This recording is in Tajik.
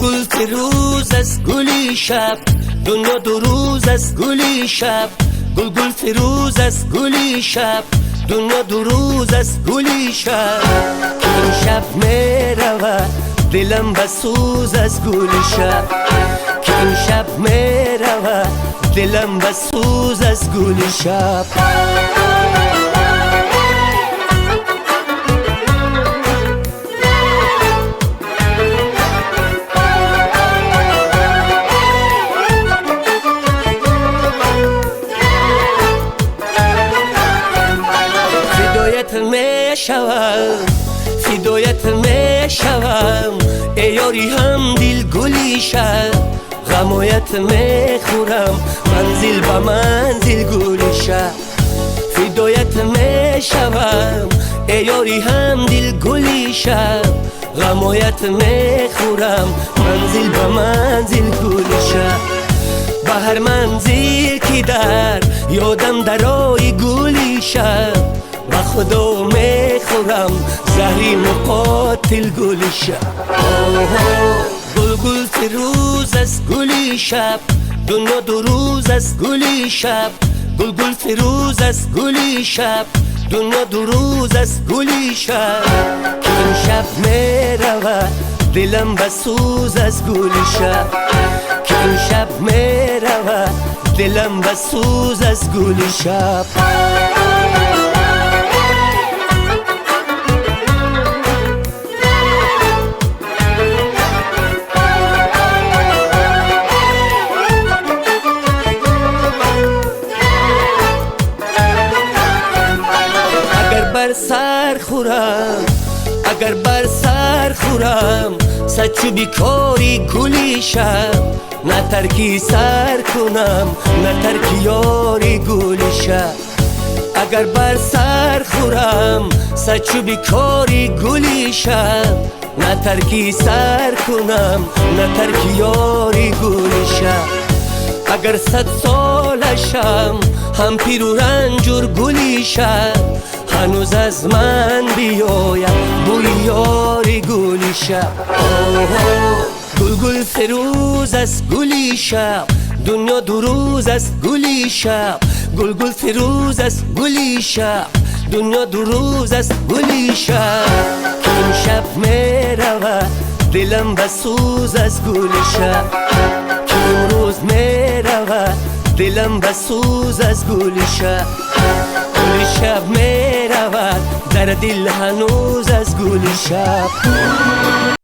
Гул фирӯз аст гули шаб, дунё ду рӯз аст гули шаб. Гул-гул фирӯз аст гули шаб, дунё ду рӯз аст гули шаб. Ки имшаб меравад дилам ба сӯз аз гули шаб. Ки имшаб меравад дилам ба сӯз аз гули шаб. Фидоят мешавам, фидоят мешавам, эй ёри ҳамдил гули шаб. Ғамоят мехӯрам манзил ба манзил гули шаб. Фидоят мешавам, эй ёри ҳамдил гули шаб. Ғамоят мехӯрам манзил ба манзил гули шаб. Ба ҳар манзил ки дар ёдам дарои гули шаб, ба худо мехӯрам заҳри муқотил гули шаб. Гул-гул фирӯз аст гули шаб, дунё ду рӯз аст гули шаб. Гул-гул фирӯз аст гули шаб, дунё ду рӯз аст гули шаб. Ки имшаб меравад дилам ба сӯз аз гули шаб. Ки имшаб меравад дилам ба сӯз аз гули шаб. Агар бар сар хӯрам, агар бар сар хӯрам, сад чӯби кори гули шаб. На тарки сар кунам, на тарки ёри гули шаб. Агар бар сар хӯрам, сад чӯби кори гули шаб. На тарки сар кунам, на тарки ёри гули шаб. Агар сад солашам ҳам пиру ранҷур гули шаб, ҳанӯз аз ман биёяд бӯи ёри гули шаб. Гул-гул фирӯз аст гули шаб, дунё ду рӯз аст гули шаб. Гул-гул фирӯз аст гули шаб, дунё ду рӯз аст гули шаб. Ки имшаб меравад дилам ба сӯз аз гули шаб. Ки имрӯз меравад дилам ба сӯз аз гули шаб. Гули шаб меравад дар дил ҳанӯз аз гули шаб.